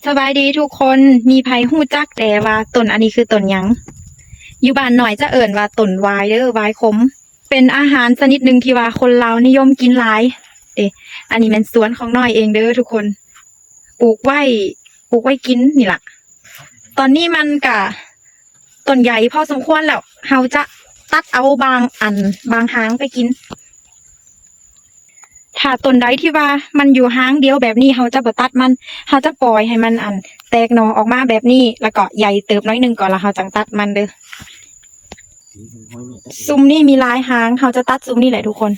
ສະບາຍດີທຸກຄົນ, ມີໃຜຮູ້ຈັກແດ່ວ່າຕົ້ນອັນນີ້ຄືຕົ້ນຫຍັງ? ຢູ່ບ້ານນ້ອຍຈະເອີ້ນວ່າຕົ້ນຫວາຍເດີ້, ຫວາຍຂົມ. ເປັນອາຫານຊະນິດໜຶ່ງທີ່ວ່າຄົນລາວນິຍົມກິນຫຼາຍເດ້. ອັນນີ້ແມ່ນສວນຂອງນ້ອຍເອງເດີ້ທຸກຄົນ, ປູກໄວ້ ປູກໄວ້ກິນນີ້ລະ. ຕອນນີ້ມັນກະຕົ້ນໃຫຍ່ພໍສົມຄວນແລ້ວ, ເຮົາຈະຕັດເອົາບາງອັນ ບາງຫາງໄປກິນ. ຖ້າຕົ້ນໃດທີ່ວ່າມັນຢູ່ຫາງດຽວແບບນີ້ ເຮົາຈະບໍ່ຕັດມັນ, ເຮົາຈະປ່ອຍໃຫ້ມັນ ອັນ ແຕກໜໍ່ອອກມາແບບນີ້ ແລ້ວກໍໃຫຍ່ເຕີບໜ້ອຍໜຶ່ງກ່ອນ ແລ້ວເຮົາຈັ່ງຕັດມັນເດີ້. ຊຸມນີ້ມີຫຼາຍຫາງ, ເຮົາຈະຕັດຊຸມນີ້ແຫຼະທຸກຄົນ,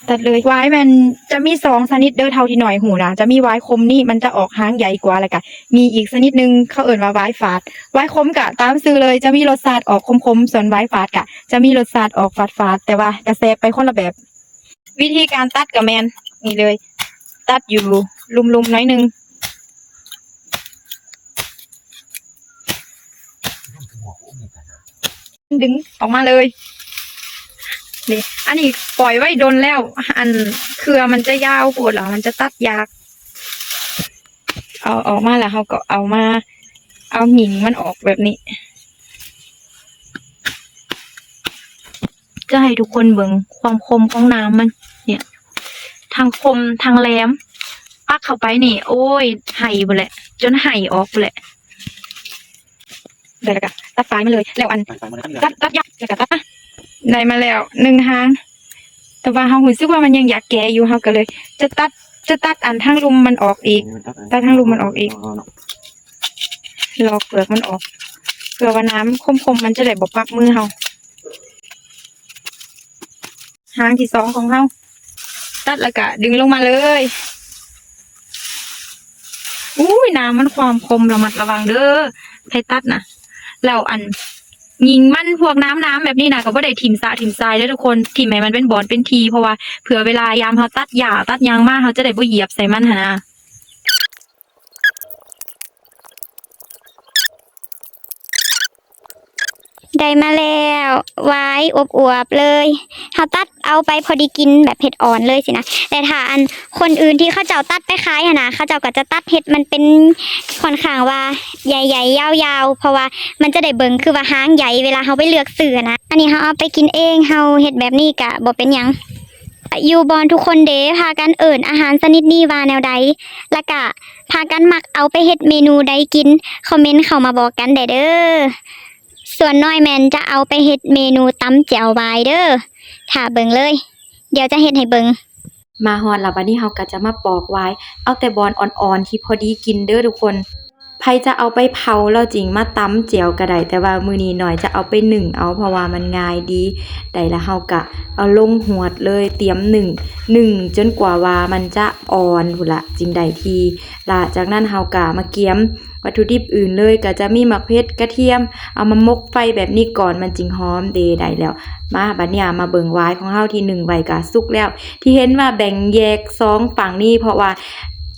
ຕັດເລີຍ. ຫວາຍແມ່ນຈະມີສອງຊະນິດເດີ້ ເທົ່າທີ່ນ້ອຍຮູ້ນະ, ຈະມີຫວາຍຂົມນີ້ ມັນຈະອອກຫາງໃຫຍ່ກວ່າ, ແລ້ວກະມີອີກຊະນິດໜຶ່ງ ເຂົາເອີ້ນວ່າຫວາຍຝາດ. ຫວາຍຂົມກະຕາມຊື່ເລີຍ, ຈະມີລົດຊາດອອກຂົມໆ, ສ່ວນຫວາຍຝາດກະຈະມີລົດຊາດອອກຝາດໆ, ແຕ່ວ່າກະແຊບໄປຄົນລະແບບ. ວິທີການຕັດກໍແມ່ນນີ້ເລີຍ, ຕັດຢູ່ລຸ່ມໆໜ້ອຍໜຶ່ງ, ດຶງອອກມາເລີຍ. ນີ້ ອັນນີ້ປ່ອຍໄວ້ດົນແລ້ວ, ອັນເຄືອມັນຈະຍາວໂພດ ແລ້ວມັນຈະຕັດຍາກ. ເອົາອອກມາແລ້ວ ເຮົາກໍເອົາມາ ເອົາຫຍິງມັນອອກແບບນີ້. ຈະໃຫ້ທຸກຄົນເບິ່ງຄວາມຄົມຂອງໜາມມັນ ເນີ້ຍ ທັງຄົມທັງແຫຼມ, ປັກເຂົ້າໄປນີ້ ໂອ້ຍ ໄຫ້ພຸ້ນແຫຼະ, ຈົນໄຫ້ອອກພຸ້ນແຫຼະ. ໄດ້ແລ້ວກະຕັດປາຍມັນເລີຍ, ແລ້ວອັນ ຕັດ ຕັດຍາກ ແລ້ວກະຕັດມາ. ໄດ້ມາແລ້ວໜຶ່ງຫາງ, ແຕ່ວ່າເຮົາຮູ້ສຶກວ່າມັນຍັງຢາກແກ່ຢູ່, ເຮົາກໍເລີຍຈະຕັດ ຈະຕັດອັນທາງລຸ່ມມັນອອກອີກ, ຕັດທາງລຸ່ມມັນອອກອີກ. ລອກເປືອກມັນອອກ ເພື່ອວ່າໜາມຄົມໆ ມັນຈະໄດ້ບໍ່ປັກມືເຮົາ. ຫາງທີສອງຂອງເຮົາ ຕັດແລ້ວກະດຶງລົງມາເລີຍ. ອຸ້ຍ ໜາມມັນຄວາມຄົມ ລະມັດລະວັງເດີ້ ໃຜຕັດນະ. ແລ້ວອັນຍິງມັນ ພວກໜາມໆແບບນີ້ນະ ກໍບໍ່ໄດ້ຖິ້ມສະຖິ້ມຊາຍເດີ້ທຸກຄົນ, ຖິ້ມໃຫ້ມັນເປັນບ່ອນເປັນທີ່ ເພາະວ່າເພື່ອເວລາຍາມເຮົາຕັດຫຍ້າຕັດຫຍັງມາ ເຮົາຈະໄດ້ບໍ່ຢຽບໃສ່ມັນຫັ້ນນະ. ໄດ້ມາແລ້ວ ຫວາຍອວບໆເລີຍ, ເຮົາຕັດເອົາໄປພໍດີກິນ ແບບເຮັດອ່ອນເລີຍຊີ້ນະ. ແຕ່ຖ້າອັນຄົນອື່ນທີ່ເຂົາເຈົ້າຕັດໄປຂາຍຫັ້ນນະ ເຂົາເຈົ້າກໍຈະຕັດເຮັດມັນເປັນຂ້ອນຂ້າງວ່າໃຫຍ່ໆຍາວໆ ເພາະວ່າມັນຈະໄດ້ເບິ່ງຄືວ່າຫາງໃຫຍ່ເວລາເຮົາໄປເລືອກຊື້ຫັ້ນນະ. ອັນນີ້ເຮົາເອົາໄປກິນເອງ, ເຮົາເຮັດແບບນີ້ກະບໍ່ເປັນຫຍັງ. ຢູ່ບ່ອນທຸກຄົນເດ ພາກັນເອີ້ນອາຫານຊະນິດນີ້ວ່າແນວໃດ ລະກະພາກັນມັກເອົາໄປເຮັດເມນູໃດກິນ? ຄອມເມັນເຂົ້າມາບອກກັນແດ່ເດີ້. ສ່ວນນ້ອຍແມ່ນຈະເອົາໄປເຮັດເມນູຕຳແຈ່ວຫວາຍເດີ້. ຖ້າເບິ່ງເລີຍ, ດຽວຈະເຮັດໃຫ້ເບິ່ງ. ມາຮອດລະ, ບາດນີ້ເຮົາກໍຈະມາປອກຫວາຍ. ເອົາແຕ່ບ່ອນອ່ອນໆທີ່ພໍດີກິນເດີ້ທຸກຄົນ. ໃຜຈະເອົາໄປເຜົາແລ້ວຈຶ່ງມາຕຳແຈ່ວກໍໄດ້, ແຕ່ວ່າມື້ນີ້ນ້ອຍຈະເອົາໄປໜຶ້ງເອົາ ເພາະວ່າມັນງ່າຍດີ. ໄດ້ລະ ເຮົາກະເອົາລົງຫວດເລີຍ, ຕຽມໜຶ້ງ, ໜຶ້ງຈົນກວ່າວ່າມັນຈະອ່ອນພຸ້ນລະ ຈຶ່ງໄດ້ທີ່. ລະຈາກນັ້ນເຮົາກະມາກຽມວັດຖຸດິບອື່ນເລີຍ, ກະຈະມີໝາກເຜັດ, ກະທຽມ, ເອົາມາໝົກໄຟແບບນີ້ກ່ອນ ມັນຈຶ່ງຫອມເດ. ໄດ້ແລ້ວ. ມາ ບາດນີ້ມາເບິ່ງຫວາຍຂອງເຮົາທີ່ໜຶ້ງໄວ້ກະສຸກແລ້ວ. ທີ່ເຫັນວ່າແບ່ງແຍກສອງຝັ່ງນີ້ ເພາະວ່າ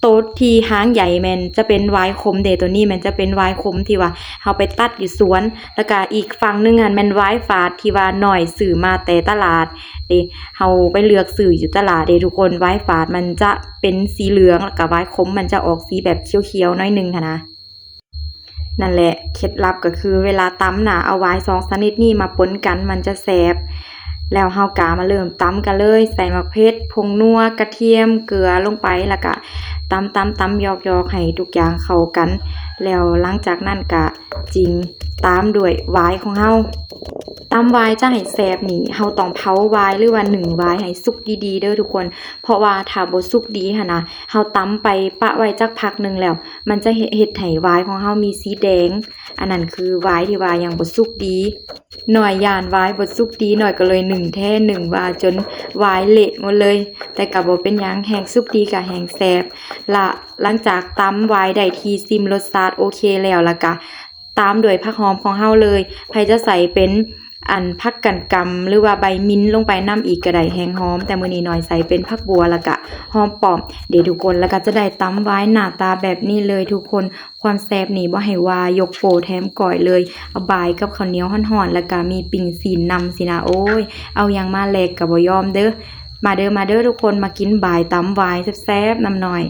ໂຕທີ່ຫາງໃຫຍ່ແມ່ນຈະເປັນຫວາຍຂົມເດ, ໂຕນີ້ແມ່ນຈະເປັນຫວາຍຂົມທີ່ວ່າເຮົາໄປຕັດຢູ່ສວນ, ແລ້ວກະອີກຝັ່ງໜຶ່ງຫັ້ນແມ່ນຫວາຍຝາດທີ່ວ່ານ້ອຍຊື້ມາແຕ່ຕະຫຼາດເດ, ເຮົາໄປເລືອກຊື້ຢູ່ຕະຫຼາດເດທຸກຄົນ. ຫວາຍຝາດມັນຈະເປັນສີເຫຼືອງ, ແລ້ວກະຫວາຍຂົມມັນຈະອອກສີແບບຂຽວໆໜ້ອຍໜຶ່ງຫັ້ນນະ. ນັ້ນແຫຼະ ເຄັດລັບກໍຄືເວລາຕຳນະ ເອົາຫວາຍສອງຊະນິດນີ້ມາປົນກັນ ມັນຈະແຊບ. ແລ້ວເຮົາກະມາເລີ່ມຕຳກັນເລີຍ, ໃສ່ໝາກເຜັດ, ຜົງນົວ, ກະທຽມ, ເກືອລົງໄປ, ແລ້ວກະຕຳໆໆ ຢອກໆ ໃຫ້ທຸກຢ່າງເຂົ້າກັນ. ແລ້ວຫຼັງຈາກນັ້ນກະຈຶ່ງຕາມດ້ວຍຫວາຍຂອງເຮົາ. ຕຳຫວາຍຈະໃຫ້ແຊບນີ້ ເຮົາຕ້ອງເຜົາຫວາຍ ຫຼືວ່າໜຶ້ງຫວາຍໃຫ້ສຸກດີໆເດີ້ທຸກຄົນ, ເພາະວ່າຖ້າບໍ່ສຸກດີຫັ້ນນະ ເຮົາຕຳໄປປະໄວ້ຈັກພັກໜຶ່ງແລ້ວ ມັນຈະເຮັດ ເຮັດໃຫ້ຫວາຍຂອງເຮົາມີສີແດງ, ອັນນັ້ນຄືຫວາຍທີ່ວ່າຍັງບໍ່ສຸກດີ. ນ້ອຍຢ້ານຫວາຍບໍ່ສຸກດີ, ນ້ອຍກໍເລີຍໜຶ້ງແທ້ໜຶ້ງວ່າຈົນຫວາຍເລະໝົດເລີຍ, ແຕ່ກໍບໍ່ເປັນຫຍັງ, ແຮ່ງສຸກດີກໍແຮ່ງແຊບ. ລະຫຼັງຈາກຕຳຫວາຍໄດ້ທີ່, ຊິມລົດຊາດໂອເຄແລ້ວ, ລະກະ ຕາມດ້ວຍຜັກຫອມຂອງເຮົາເລີຍ. ໃຜຈະໃສ່ເປັນອັນຜັກກັນກຳ ຫຼືວ່າໃບມິນລົງໄປນຳອີກກໍໄດ້ ແຮ່ງຫອມ, ແຕ່ມື້ນີ້ນ້ອຍໃສ່ເປັນຜັກບົ່ວ ແລ້ວກະຫອມປ້ອມເດທຸກຄົນ. ແລ້ວກໍຈະໄດ້ຕຳຫວາຍໜ້າຕາແບບນີ້ເລີຍທຸກຄົນ. ຄວາມແຊບນີ້ບໍ່ໃຫ້ວ່າ ຍົກໂປ້ແຖມກ້ອຍເລີຍ. ເອົາບາຍກັບເຂົ້າໜຽວຮ້ອນໆ ແລ້ວກະມີປີ້ງຊີ້ນນຳຊີ້ນະ, ໂອ້ຍ ເອົາຫຍັງມາແລກກໍບໍ່ຍອມເດີ້. ມາເດີ້ ມາເດີ້ທຸກຄົນ, ມາກິນບາຍຕຳຫວາຍແຊບໆນຳນ້ອຍ.